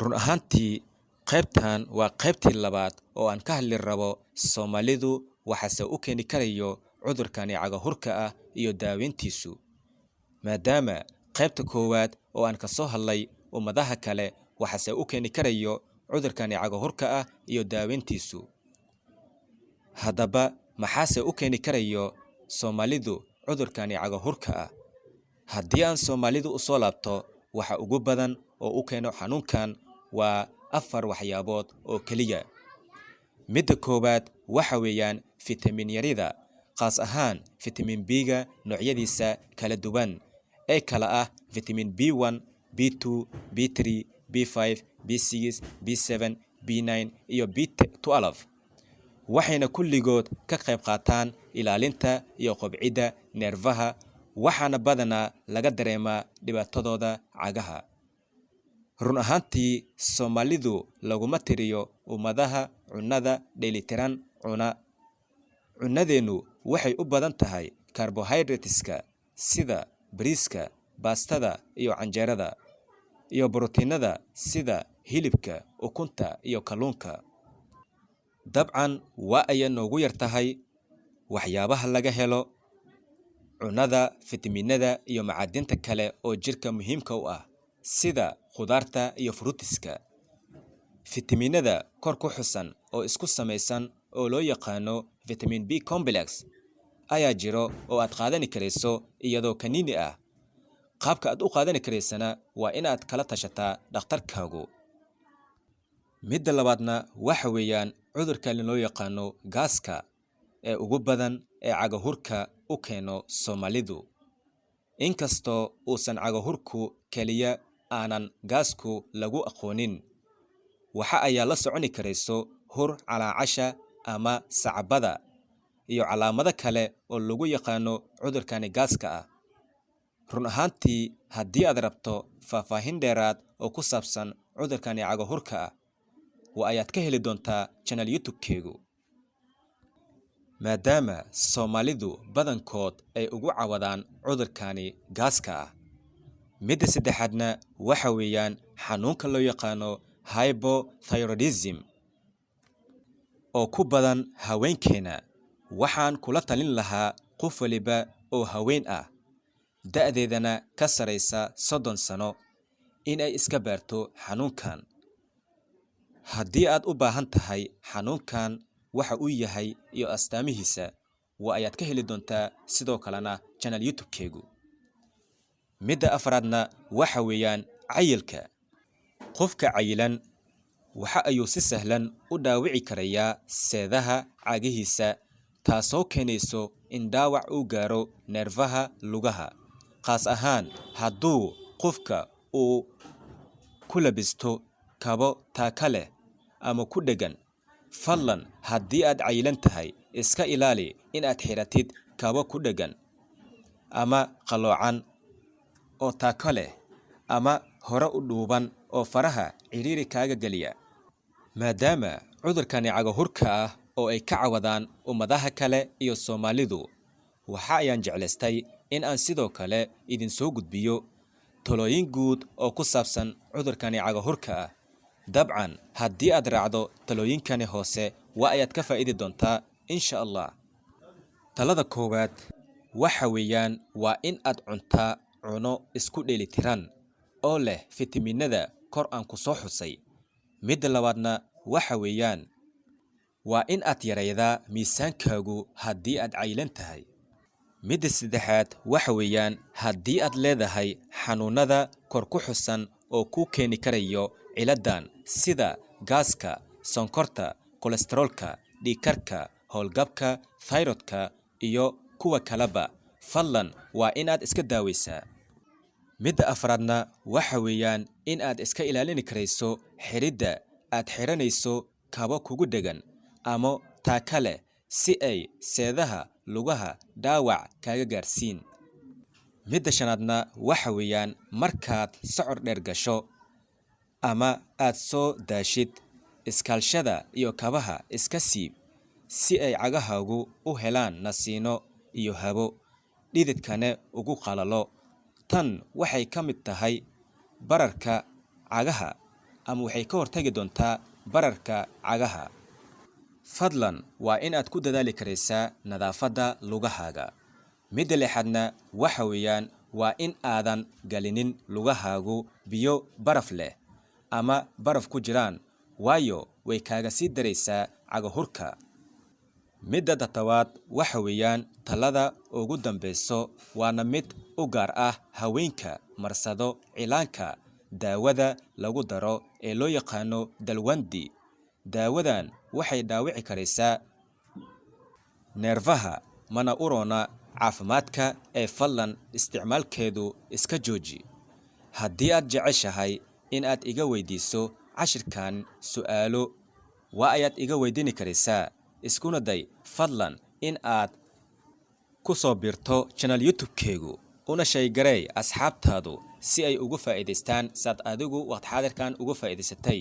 Run ahaantii, qaybtan waa qaybtii labaad oo aan ka hadli rabo Soomaalidu waxaase u keeni karayo cudurkani cagahurka ah iyo daaweyntiisu. Maadaama qaybta koowaad oo aan ka soo hadlay ummadaha kale waxaase u keeni karayo cudurkani cagahurka ah iyo daaweyntiisu. Haddaba, maxaase u keeni karayo Soomaalidu cudurkani cagahurka ah? Haddii aan Soomaalidu u soo laabto, waxa ugu badan oo u keeno xanuunkan waa afar waxyaabood oo keliya. Midda koowaad waxa weeyaan fitamiin yarida, qaas ahaan fitamiin B-ga noocyadiisa kala duwan ee kala ah fitamiin B1, B2, B3, B5, B6, B7, B9 iyo B12. Waxayna kulligood ka qayb qaataan ilaalinta iyo kobcidda neerfaha, waxaana badanaa laga dareemaa dhibaatadooda cagaha. Run ahaantii, Soomaalidu laguma tiriyo ummadaha cunnada dheelitiran cuna. Cunnadeennu waxay u badan tahay carbohydrates-ka sida bariiska, baastada iyo canjeerada, iyo borotiinada sida hilibka, ukunta iyo kalluunka. Dabcan waa ay noogu yar tahay waxyaabaha laga helo cunnada fitamiinada iyo macaadinta kale oo jirka muhiimka u ah sida khudaarta iyo fruutiska. Fitamiinada kor ku xusan oo isku samaysan oo loo yaqaano vitamin B complex ayaa jiro oo aad qaadani karayso iyadoo kaniini ah. Qaabka aad u qaadani karaysana waa inaad kala tashataa dhakhtarkaagu. Midda labaadna waxa weeyaan cudurka loo yaqaano gaaska ee ugu badan ee cagahurka u keeno Soomaalidu. Inkastoo uusan cagahurku kaliya aanan gaasku lagu aqoonin, waxa ayaa la soconi karayso hur calaacasha ama sacbada iyo calaamado kale oo lagu yaqaano cudurkani gaaska ah. Run ahaantii, haddii aad rabto faahfaahin dheeraad oo ku saabsan cudurkani cagahurka ah, waa ayaad ka heli doontaa channel YouTube-keegu. Maadaama Soomaalidu badankood ay ugu cawadaan cudurkani gaaska ah. Midda saddexaadna waxa weeyaan xanuunka loo yaqaano hypothyroidism oo ku badan haweenkeena. Waxaan kula talin lahaa qof waliba oo haween ah, da'deedana ka sareysa 30 sano, in ay iska baarto xanuunkan. Haddii aad u baahan tahay xanuunkan waxa uu yahay iyo astaamihiisa, waa ayaad ka heli doontaa sidoo kalena channel YouTube-keegu. Midda afraadna waxa weeyaan cayilka. Qofka cayilan waxa ayuu si sahlan u dhaawici karayaa seedaha cagihiisa, taasoo keenayso in dhaawac uu gaaro neerfaha lugaha, qaas ahaan hadduu qofka uu ku labisto kabo taaka leh ama ku dheggan. Fadlan haddii aad cayilan tahay, iska ilaali in aad xiratid kabo ku dheggan ama qalloocan oo taako leh ama hore u dhuuban oo faraha ciriiri kaaga geliya. Maadaama cudurkani cagahurka ah oo ay ka cawadaan ummadaha kale iyo Soomaalidu, waxa ayaan jeclaystay in aan sidoo kale idin soo gudbiyo talooyin guud oo ku saabsan cudurkani cagahurka ah. Dabcan haddii aad raacdo talooyinkani hoose, waa ayaad ka faa'iidi doontaa insha Allah. Talada koowaad waxa weeyaan waa in aad cuntaa cuno isku dheelitiran oo leh fitamiinada kor aan ku soo xusay. Midda labaadna waxa weeyaan waa in aad yareydaa miisaankaagu haddii aad cayilan tahay. Midda saddexaad waxa weeyaan haddii aad leedahay xanuunada kor ku xusan oo kuu keeni karayo ciladan sida gaaska, sonkorta, kolestaroolka, dhiigkarka, howlgabka, thyroid-ka iyo kuwa kaleba, fadlan waa in aad iska daaweysaa. Midda afraadna waxa weeyaan in aad iska ilaalini karayso xiridda aad xiranayso kabo kugu dheggan ama taaka leh si ay seedaha lugaha dhaawac kaaga gaarsiin. Midda shanaadna waxa weeyaan markaad socod dheer gasho ama aad soo daashid, iskaalshada iyo kabaha iska siib si ay cagahaagu u helaan nasiino iyo habo, dhididkana ugu qalalo. Tan waxay ka mid tahay bararka cagaha. ama waxay ka hortagi doontaa bararka cagaha. Fadlan waa inaad ku dadaali karaysaa nadaafadda lugahaaga. Midda lixaadna waxa weeyaan waa in aadan galinin lugahaagu biyo baraf leh ama baraf ku jiraan, waayo way kaaga sii daraysaa cagahurka. Midda toddobaad waxa weeyaan talada ugu dambeyso, waana mid u gaar ah haweenka marsado cilaanka daawada lagu daro ee loo yaqaano dalwandi. Daawadan waxay dhaawici karaysaa neerfaha, mana u roona caafimaadka ee fadlan isticmaalkeedu iska jooji. Haddii aad jeceshahay in aad iga weydiiso cashirkan su'aalo, waa ayaad iga weydiini karaysaa. Iskuna day fadlan in aad ku soo biirto channel YouTube-keegu, una share gareey asxaabtaadu si ay ugu faa'iidaystaan saad adigu waqti xaadirkan uga faa'iidaysatay.